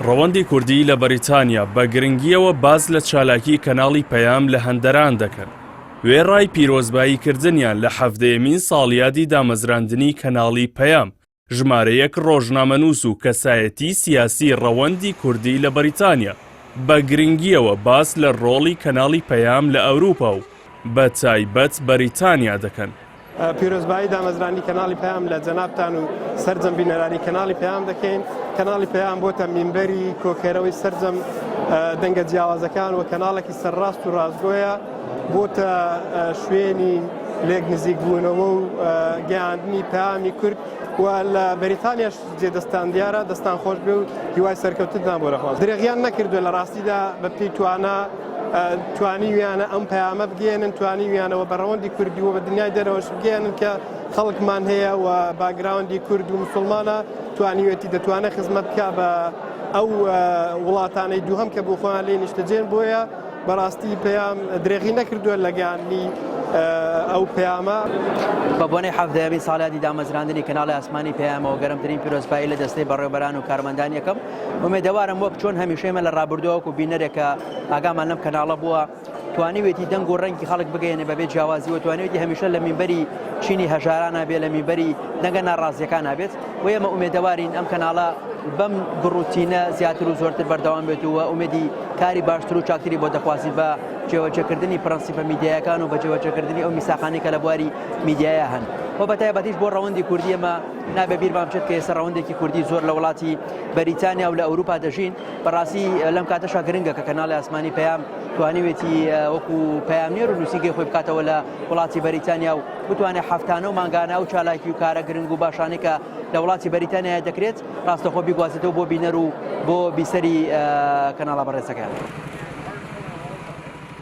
ڕەوەندی کوردی لە بەریتانیا بە گرنگییەوە باس لە چالاکی کەناڵی پەیام لە هەندەران دەکەن. وێڕای پیرۆزبایی کردنیان لە حەڤدەیەمین ساڵیادی دامەزراندنی کەناڵی پەیام، ژمارەیەک ڕۆژنامەنووس و کەسایەتی سیاسی ڕەوەندی کوردی لە بەریتانیا بە گرنگییەوە باس لە ڕۆڵی کەناڵی پەیام لە ئەوروپا و بە تایبەت بەریتانیا دەکەن. پیرۆزبایی دامەزراندنی کەناڵی پەیام لە جەنابتان و سەرجەم بینەرانی کەناڵی پەیام دەکەین. کەناڵی پەیام بۆتە مینبەری کۆکەرەوەی سەرجەم دەنگە جیاوازەکان و کەناڵێکی سەرڕاست و ڕاستگۆیە، بۆتە شوێنی لێک نزیکبوونەوە و گەیاندنی پەیامی کورد و لە بەریتانیاش جێ دەستان دیارە، دەستان خۆش بێ و هیوای سەرکەوتنتان بۆ دەخوازم. درێغیان نەکردووە لە ڕاستیدا بە پێی توانا توانیویانە ئەم پەیامە بگەیەنن، توانیویانە و بە ڕەوەندی کوردی و بە دنیای دەرەوەش بگەیەنن کە خەڵکمان هەیە و باگراوندی کورد و مسوڵمانە، توانیوێتی دەتوانێت خزمەت بکا بە ئەو وڵاتانەی دووهەم کە بۆ خۆیان لێ نیشتەجێن، بۆیە بەڕاستی پەیام درێغی نەکردووە لە گەیاندنی ئەو پەیامە. بە بۆنەی حەڤدەیەمین ساڵیادی دامەزراندنی کەناڵی ئاسمانی پەیامەوە گەرمترین پیرۆزبایی لە دەستەی بەڕێوەبەران و کارمەندان یەکەم ئومێدەوارم وەک چۆن هەمیشە ئێمە لە ڕابردووە وەکو بینەرێک کە ئاگامان لەم کەناڵە بووە توانیوێتی دەنگ و ڕەنگی خەڵک بگەیەنێ بەبێ جیاوازی و توانیوێتی هەمیشە لە مینبەری چینی هەژارانە بێ لە مینبەری دەنگە ناڕازیەکانە بێت و ئێمە ئومێدەوارین ئەم کەناڵە بەم گڕوتینە زیاتر و زۆرتر بەردەوام بێت و ئومێدی کاری باشتر و چاکتری بۆ دەخوازین بە جێوەجێکردنی پرەنسیپە میدیایەکان و بە جێوەجێکردنی ئەو میساقانەی کە لە بواری میدیایا هەن و بە تایبەتیش بۆ ڕەوەندی کوردی ئێمە نابێ بیرمان بچێت کە ئێستا ڕەوەندێکی کوردی زۆر لە وڵاتی بەریتانیا و لە ئەوروپا دەژین بەڕاستی لەم کاتەشا گرنگە کە کەناڵی ئاسمانی پەیام توانیوێتی وەکو پەیامنێر و نووسینگەی خۆی بکاتەوە لە وڵاتی بەریتانیا و بتوانێت هەفتانە و مانگانە ئەو چالاکی و کارە گرنگ و باشانەی کە لە وڵاتی بەریتانیا دەکرێت ڕاستەخۆ بیگوازێتەوە بۆ بینەر و بۆ بیسەری کەناڵە بەڕێزەکەیان.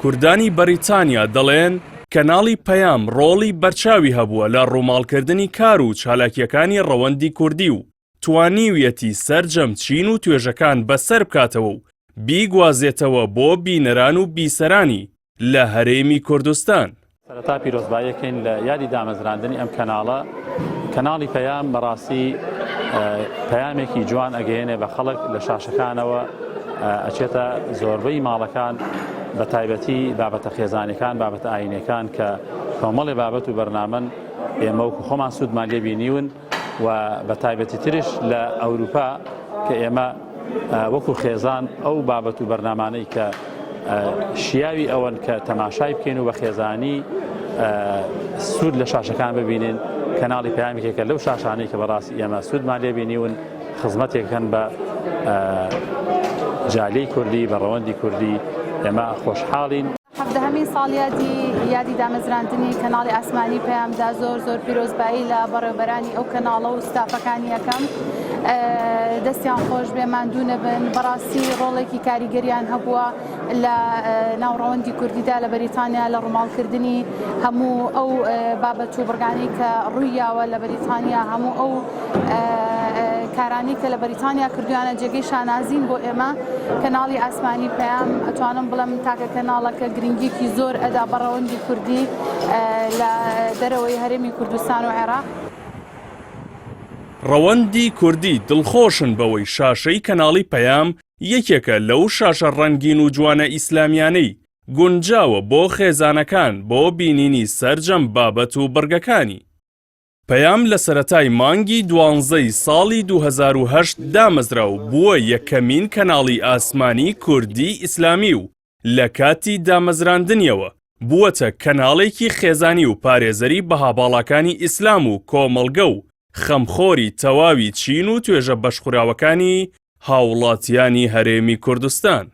کوردانی بەریتانیا دەڵێن کەناڵی پەیام ڕۆڵی بەرچاوی هەبووە لە ڕووماڵکردنی کار و چالاکییەکانی ڕەوەندی کوردی و توانیویەتی سەرجەم چین و توێژەکان بەسەر بکاتەوە و بیگوازێتەوە بۆ بینەران و بیسەرانی لە هەرێمی کوردستان. سەرەتا پیرۆزباییەکەین لە یادی دامەزراندنی ئەم کەناڵە، کەناڵی پەیام بەڕاستی پەیامێکی جوان ئەگەیەنێ بە خەڵک لە شاشەکانەوە ئەچێتە زۆربەی ماڵەکان بە تایبەتی بابەتە خێزانەکان بابەتە ئاینەکان کە کۆمەڵێ بابەت و بەرنامەن ئێمە وەکو خۆمان سوودمان لێ بینیون و بە تایبەتی ترش لە ئەوروپا کە ئێمە وەکو خێزان ئەو بابەت و بەرنامانەی کە شیاوی ئەوەن کە تەماشای بکەین و بە خێزانی سوود لە شاشەکان ببینین کەناڵی پەیامێکێکە لەو شاشانەی کە بەڕاستی ئێمە سوودمان لێ بینیون خزمەتێکەن بە جالیەی کوردی بە ڕەوەندی کوردی ئێمە خۆشحاڵین. حەڤدەهەمین ساڵیادی یادی دامەزراندنی کەناڵی ئاسمانی پەیامدا زۆر زۆر پیرۆزبایی لە بەڕێوبەرانی ئەو کەناڵە و ستافەکانی ئەکەم دەستیان خۆش بێ ماندوو نەبن بەڕاستی ڕۆڵێکی کاریگەریان هەبووە لە ناو ڕەوەندی کوردیدا لە بەریتانیا لە ڕووماڵکردنی هەموو ئەو بابەت و بڕگانەی کە ڕوویاوە لە بەریتانیا هەموو ئەو کارانەی کە لە بەریتانیا کردویانە جێگەی شانازین بۆ ئێمە کەناڵی ئاسمانی پەیام ئەتوانم بڵێم تاکە کەناڵە کە گرنگیکی زۆر ئەدا بە ڕەوەندی کوردی لە دەرەوەی هەرێمی کوردستان و عێراق. ڕەوەندی کوردی دڵخۆشن بەوەی شاشەی کەناڵی پەیام یەکێکە لەو شاشە ڕەنگین و جوانە ئیسلامیانەی گونجاوە بۆ خێزانەکان بۆ بینینی سەرجەم بابەت و بڕگەکانی. پەیام لە سەرەتای مانگی دوانزەی ساڵی 2008 دامەزرا و بووە یەکەمین کەناڵی ئاسمانی کوردی ئیسلامی و لە کاتی دامەزراندنیەوە بووەتە کەناڵێکی خێزانی و پارێزەری بەها باڵاکانی ئیسلام و کۆمەڵگە و خەمخۆری تەواوی چین و توێژە بەشخوراوەکانی هاوڵاتیانی هەرێمی کوردستان.